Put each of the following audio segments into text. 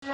So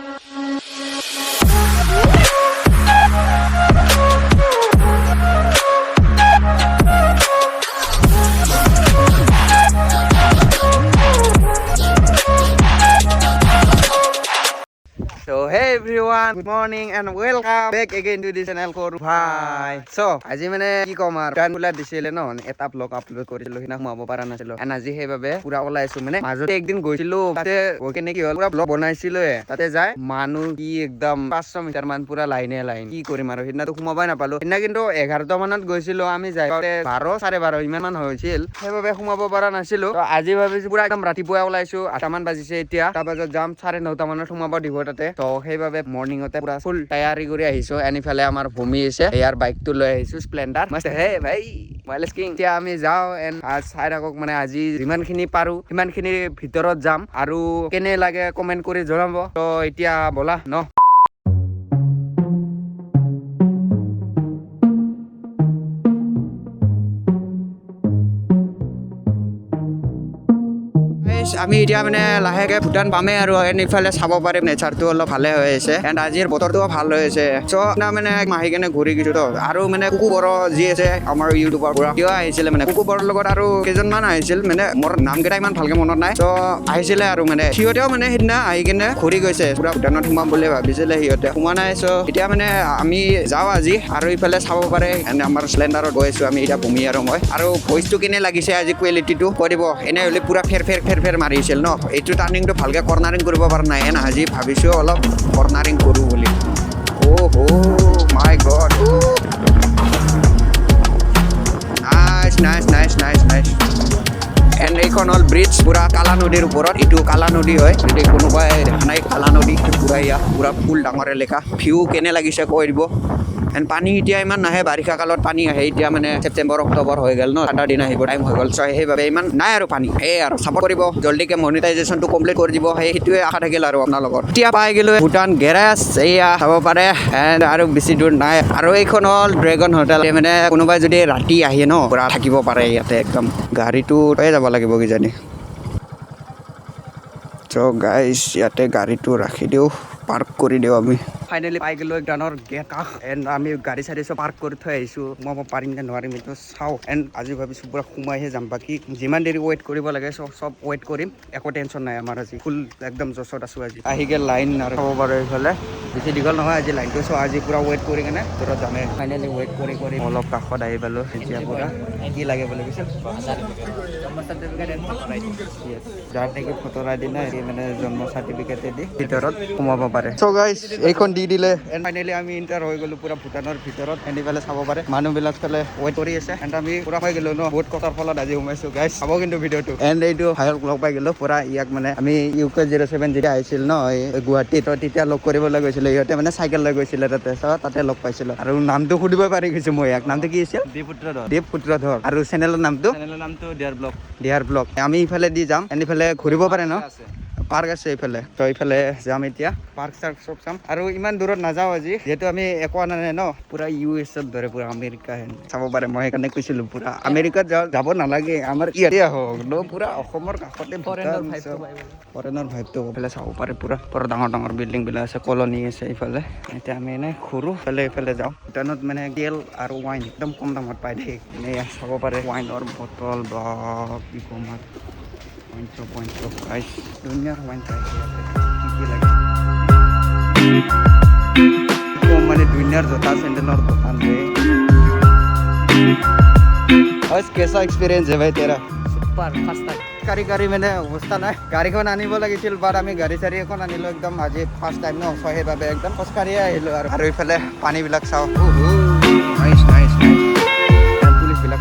hey everyone, good morning and welcome back again to this channel কৰো ভাই। So আজি মানে কি ক'ম আৰু, গান খোলা দিছিলে ন, এটা ব্লগ আপলোড কৰিছিলো সিদিনা, সোমাব পৰা নাছিলো। And আজি সেইবাবে পুৰা ওলাইছো। মানে মাজতে একদিন গৈছিলো, তাতে গৈ কেনে কি হ'ল, পুৰা ব্লগ বনাইছিলোৱে, তাতে যাই মানুহ কি একদম 500 মিটাৰ মান পুৰা লাইনে লাইন। কি কৰিম আৰু, সিদিনাটো সোমাবই নাপালো সিদিনা। কিন্তু 11টা মানত গৈছিলো আমি, যাই পাওঁতে 12, 12:30 ইমান মান হৈছিল। সেইবাবে সোমাব পৰা নাছিলো। তো আজি ভাবিছো পুৰা একদম ৰাতিপুৱাই ওলাইছো, 8টামান বাজিছে এতিয়া। 8টা বজাত যাম, 9:30 মানত সোমাব দিব তাতে। তো সেইবাবে মৰ্ণিঙতে পুৰা ফুল তৈয়াৰী কৰি আহিছো। এণ্ড ইফালে আমাৰ ভূমি আছে, ইয়াৰ বাইকটো লৈ আহিছো, স্প্লেণ্ডাৰ। মস্ত হে ভাই, ৱাইলেছ কিং। এতিয়া আমি যাওঁ এণ্ড চাই থাকক, মানে আজি যিমানখিনি পাৰো সিমানখিনি ভিতৰত যাম আৰু কেনে লাগে কমেণ্ট কৰি জনাব। তো এতিয়া ব'লা ন। Guys, আমি এতিয়া মানে লাহেকে ভূটান পামেই আৰু। এণ্ড ইফালে চাব পাৰিম, নেচাৰটো অলপ ভালে হৈ আছে এণ্ড আজিৰ বতৰটোও ভাল হৈ আছে। চ' না মানে আহি কেনে ঘূৰি গৈছো। তো আৰু মানে কুকু বড়ো যি আছে আমাৰ ইউটিউবৰ পৰা, কিয় আহিছিলে মানে কুকু বড়োৰ লগত আৰু কেইজনমান আহিছিল, মানে মোৰ নামকেইটা ইমান ভালকে মনত নাই। চ' আহিছিলে আৰু মানে সিহঁতেও মানে সিদিনা আহি কেনে ঘূৰি গৈছে। পুৰা ভূটানত সোমাম বুলি ভাবিছিলে, সিহঁতে সোমোৱা নাই। চ' এতিয়া মানে আমি যাওঁ আজি আৰু ইফালে চাব পাৰে। এণ্ড আমাৰ স্প্লেণ্ডাৰত গৈ আছো আমি এতিয়া, ভূমি আৰু মই। আৰু ভইচটো কেনে লাগিছে আজি, কোৱালিটিটো কৈ দিব। এনে হ'লে পুৰা ফেৰ ফেৰ ফেৰ ফেৰ মাৰিছিল ন। এইটো টাৰ্ণিংটো ভালকে কৰ্ণাৰিং কৰিব পৰা নাই। এনে আজি ভাবিছো অলপ কৰ্ণাৰিং কৰোঁ বুলি। অ' মাই god, nice nice nice nice nice. And এইখন হ'ল ব্ৰিজ, পুৰা কালা নদীৰ ওপৰত। এইটো কালা নদী হয়, যদি কোনোবাই দেখা নাই। কালা নদী পুৰা ইয়াত পুৰা ফুল ডাঙৰ এলেকা। ভিউ কেনে লাগিছে কৈ দিব। এণ্ড পানী এতিয়া ইমান নাহে, বাৰিষা কালত পানী আহে। এতিয়া মানে ছেপ্টেম্বৰ অক্টোবৰ হৈ গ'ল ন, ঠাণ্ডা দিন আহিব টাইম হৈ গ'ল। চ' সেইবাবে ইমান নাই আৰু পানী। সেয়ে আৰু ছাপৰ্ট কৰিব, জল্দিকে মনিটাইজেশ্যনটো কমপ্লিট কৰি দিব, সেইটোৱে আশা থাকিল আৰু আপোনালোকৰ। এতিয়া পাই গ'লো ভূটান গেৰেজ, এইয়া চাব পাৰে। এণ্ড আৰু বেছি দূৰ নাই। আৰু এইখন হ'ল ড্ৰেগন হোটেল, মানে কোনোবাই যদি ৰাতি আহে ন, পুৰা থাকিব পাৰে ইয়াতে একদম। গাড়ীটো লৈ যাব লাগিব কিজানি। চ' গাইজ, ইয়াতে গাড়ীটো ৰাখি দিওঁ, পাৰ্ক কৰি দিওঁ। আমি ফাইনেলি পাই গ'লো ভূটানৰ গেট কাষ। এণ্ড আমি গাড়ী চাড়ী চব পাৰ্ক কৰি থৈ আহিছোঁ। সোমাব পাৰিম নে নোৱাৰিম এইটো চাওঁ। এণ্ড আজি ভাবিছোঁ পুৰা সোমাইহে যাম। বাকী যিমান দেৰি ৱেইট কৰিব লাগে চব চব ৱেইট কৰিম, একো টেনশ্যন নাই আমাৰ। আজি ফুল একদম জচত আছোঁ আজি। আহি গ'ল লাইন আৰু চাব পাৰোঁ এইফালে, বেছি দীঘল নহয় আজি লাইনটো। চ' আজি পুৰা ৱেইট কৰি কেনে ভিতৰত যামেই। ফাইনেলি ৱেইট কৰি কৰি অলপ কাষত আহি পালোঁ। এতিয়া পুৰা কি লাগে বুলি কৈছিল, যাৰ নেকি ফটোৰ আইডি নাই, সি মানে জন্ম চাৰ্টিফিকেট দি ভিতৰত সোমাব পাৰে। চ' গাইজ, এইখন দি দিলে এণ্ড ফাইনেলি আমি এণ্টাৰ হৈ গ'লো পুৰা ভূটানৰ ভিতৰত। এণ্ড ইফালে চাব পাৰে, মানুহবিলাক ফালে ৱেইট কৰি আছে। এণ্ড আমি পুৰা হৈ গ'লো ন, বহুত কষ্টৰ ফলত আজি সোমাইছো। গাইজ, চাব কিন্তু ভিডিঅ'টো। এণ্ড এইটো ভাইক লগ পাই গ'লো পুৰা। ইয়াক মানে আমি ইউকে 07 যেতিয়া আহিছিল ন এই গুৱাহাটীত, তেতিয়া লগ কৰিবলৈ গৈছিলো। ইহঁতে মানে চাইকেল লৈ গৈছিলে তাতে। চ' তাতে লগ পাইছিলো আৰু নামটো সুধিব পাৰি গৈছো মই ইয়াক। নামটো কি আছিল? দীপুত্ৰ ধৰ। দেৱ পুত্ৰধৰ। আৰু চেনেলৰ নামটো? চেনেলৰ নামটো ডিয়াৰ ব্লগ। Dear blog. আমি ইফালে দি যাম। এণ্ড ইফালে ঘূৰিব পাৰে ন? আছে। পাৰ্ক আছে এইফালে। তো এইফালে যাম এতিয়া, পাৰ্ক চাৰ্ক চব চাম। আৰু ইমান দূৰত নাযাওঁ আজি, যিহেতু আমি একো অনা নাই ন। পুৰা ইউ এছত দৰে, পুৰা আমেৰিকা হেন চাব পাৰে। মই সেইকাৰণে কৈছিলো, পুৰা আমেৰিকাত যাব নালাগে, আমাৰ ইয়াতে আহক ন, পুৰা অসমৰ কাষতে। ফৰেনৰ ভাইবটো এইফালে চাব পাৰে। পুৰা পুৰা ডাঙৰ ডাঙৰ বিল্ডিং বিলাক আছে, কলনি আছে এইফালে। এতিয়া আমি এনেই ঘূৰো ইফালে ইফালে যাওঁ। ভূটানত মানে তেল আৰু ৱাইন একদম কম দামত পায় দেই। এনেই ইয়াত চাব পাৰে, ৱাইনৰ বটল বা কি কম আৰু, ৱাইন চপ, ৱাইন চপ গাইছ, ধুনীয়াৰ ৱাইন পাইছে ইয়াতে। কি কি লাগে কম, মানে ধুনীয়াৰ জোতা চেণ্ডেলৰ দোকান ৰে। बस, कैसा एक्सपीरियंस है भाई तेरा? Super, first time. গাড়ী গাড়ী মানে অৱস্থা নাই। গাড়ীখন আনিব লাগিছিল, বাট আমি গাড়ী চাড়ী এখন আনিলো। একদম আজি ফাৰ্ষ্ট টাইম ন, চ' সেইবাবে একদম খোজকাঢ়িয়ে আহিলো আৰু। আৰু ইফালে পানীবিলাক চাওঁ। Nice nice nice. পুলিচবিলাক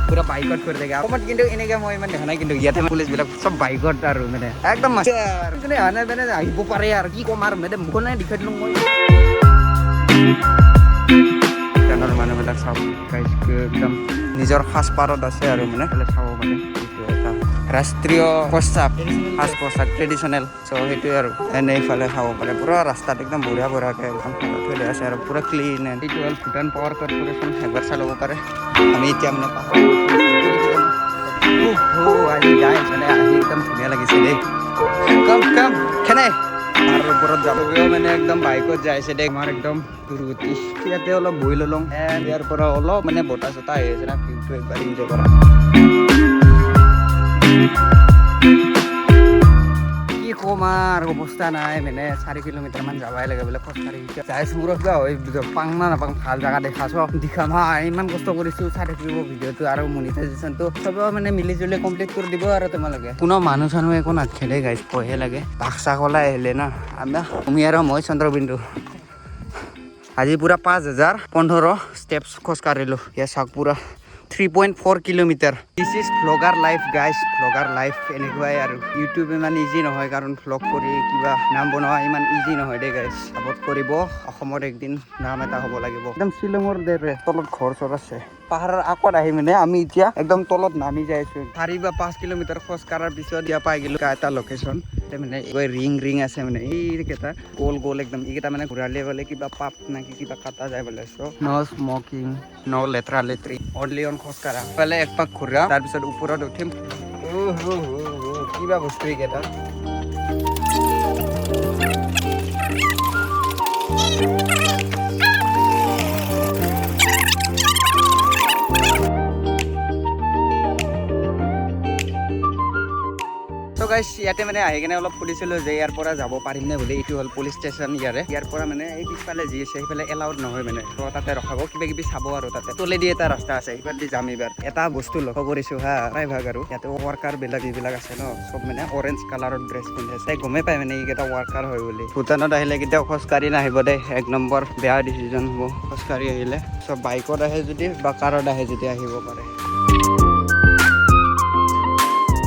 পুৰা বাইকত কৰি থাকে অসমত, কিন্তু এনেকে মই ইমান দেখা নাই। কিন্তু ইয়াতে পুলিচবিলাক চব বাইকত আৰু মানে একদম আছে আৰু যোনে অহা নাই মানে আহিব পাৰে আৰু। কি ক'ম আৰু, মানে মুখনে দেখুৱাই দিলোঁ মই। ভূটানৰ মানুহবিলাক চাওক গাইজ, একদম নিজৰ সাজপাৰত আছে আৰু মানে এইফালে চাব পাৰে, এইটো এটা ৰাষ্ট্ৰীয় পোচাক, সাজ পোচাক, ট্ৰেডিশ্যনেল। চ' সেইটোৱে আৰু। এনে এইফালে চাব পাৰে, পুৰা ৰাস্তাত একদম বঢ়িয়া বঢ়িয়াকৈ একদম সজাই থৈ দিয়া আছে আৰু পুৰা ক্লিন। এণ্ড এইটো হ'ল ভূটান পাৱাৰ কৰ্পৰেশ্যন, একবাৰ চাই ল'ব পাৰে। আমি এতিয়া মানে পাহাৰ আজি গাইজ, মানে আহি একদম ধুনীয়া লাগিছে দেই। কম কম খেনে। পাহাৰৰ ওপৰত যাবগৈও মানে একদম বাইকত যাইছে দেই। আমাৰ একদম দুৰ্গতি। ইয়াতে অলপ বহি ল'লো এণ্ড ইয়াৰ পৰা অলপ মানে বতাহ চতাহ আহি আছে না, ভিউটো একবাৰ এনজয় কৰা। কি ক'ম আৰু, অৱস্থা নাই। মানে 4 কিলোমিটাৰ মান যাবই লাগে বোলে খোজকাঢ়ি। এতিয়া যাই আছো কিবা হয়, পাং না নাপাং ভাল জেগা দেখা। চ দেখাম হা, ইমান কষ্ট কৰিছো, চাই থাকিব ভিডিঅ'টো আৰু মনিটাইজেশ্যনটো চব মানে মিলি জুলি কমপ্লিট কৰি দিব আৰু তোমালোকে। কোনো মানুহ চানুহ একো নাথাকে দেই গাইজ, ভয়হে লাগে। বাঘ চাঘ ওলাই আহিলে না। আমি, তুমি আৰু মই চন্দ্ৰবিন্দু। আজি পূৰা 5015 ষ্টেপছ খোজকাঢ়িলোঁ। ইয়াৰ চাওক, পূৰা 3.4 kilometer। This is vlogger life, guys, vlogger life এনেকুৱাই আৰু। ইউটিউব ইমান ইজি নহয়, কাৰণ ভ্লগ কৰি কিবা নাম বনোৱা ইমান ইজি নহয় দেই গাইজ। ছাপোৰ্ট কৰিব, অসমত একদিন নাম এটা হ'ব লাগিব। একদম শ্বিলঙৰ দৰে তলত ঘৰ চৰ আছে। পাহাৰৰ আগত আহি মানে আমি এতিয়া একদম তলত নামি যাই আছো। 4 বা 5 কিলোমিটাৰ খোজ কঢ়াৰ পিছত ইয়াৰ পাই গ'লো এটা লোকেশ্যন। মানে ৰিং ৰিং আছে, মানে এইকেইটা গ'ল গ'ল একদম। এইকেইটা মানে ঘূৰালে বোলে কিবা পাপ নাকি কিবা কাটা যায় বোলে। চ' ন' স্মকিং, ন' লেতেৰা লেতেৰি, অনলি অন খোজ কঢ়া। ফালে এক পাক ঘূৰা, তাৰপিছত ওপৰত উঠিম। উ হু হু হু, কিবা বস্তু এইকেইটা। চ' গাইছ, ইয়াতে মানে আহি কেনে অলপ সুধিছিলোঁ যে ইয়াৰ পৰা যাব পাৰিম নে বুলি। এইটো হ'ল পুলিচ ষ্টেচন ইয়াৰে। ইয়াৰ পৰা মানে এই পিছফালে যি আছে সেইফালে এলাউড নহয় মানে। ত' তাতে ৰখাব, কিবা কিবি চাব আৰু তাতে তলেদি এটা ৰাস্তা আছে, সেইফালেদি যাম এইবাৰ। এটা বস্তু লক্ষ্য কৰিছোঁ হা, প্ৰায়ভাগ আৰু ইয়াতে ৱৰ্কাৰ বিলাক যিবিলাক আছে ন, চব মানে অৰেঞ্জ কালাৰৰ ড্ৰেছ পিন্ধে আছে। গমেই পায় মানে এইকেইটা ৱৰ্কাৰ হয় বুলি। ভূটানত আহিলে কেতিয়াও খোজকাঢ়ি নাহিব দেই, এক নম্বৰ বেয়া ডিচিজন হ'ব খোজকাঢ়ি আহিলে। চব বাইকত আহে যদি বা কাৰত আহে যদি আহিব পাৰে।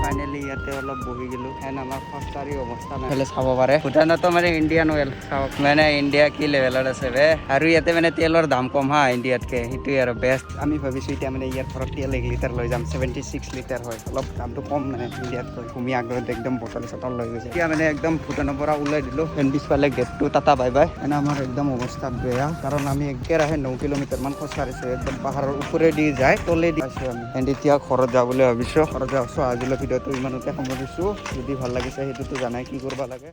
ফাইনেলি ইয়াতে অলপ বহি গ'লো। এণ্ড আমাৰ খোজকাঢ়ি অৱস্থা নাই। এইফালে চাব পাৰে, ভূটানতো মানে ইণ্ডিয়ান অইল চাওক, মানে ইণ্ডিয়া কি লেভেলত আছে বে। আৰু ইয়াতে মানে তেলৰ দাম কম হা ইণ্ডিয়াতকে, সেইটোৱে আৰু বেষ্ট। আমি ভাবিছোঁ এতিয়া মানে ইয়াৰ পৰা তেল 1 লিটাৰ লৈ যাম, 76 লিটাৰ হয়, অলপ দামটো কম মানে ইণ্ডিয়াতকৈ। ভূমি আগত একদম বটল চটল লৈ গৈছে। এতিয়া মানে একদম ভূটানৰ পৰা ওলাই দিলোঁ। এণ্ড পিছফালে গেটটো, টাটা বাই বাই। মানে আমাৰ একদম অৱস্থা বেয়া, কাৰণ আমি একেৰাহে 9 কিলোমিটাৰমান খোজকাঢ়িছোঁ। একদম পাহাৰৰ ওপৰেদি যায় তলেদি আছোঁ আমি। এণ্ড এতিয়া ঘৰত যাবলৈ ভাবিছোঁ, ঘৰত যাওঁ। চ' আজিলৈ ভিডিঅ'টো ইমানতে সামৰিছোঁ। যদি ভাল লাগিছে, সেইটোতো জানাই কি কৰিব লাগে।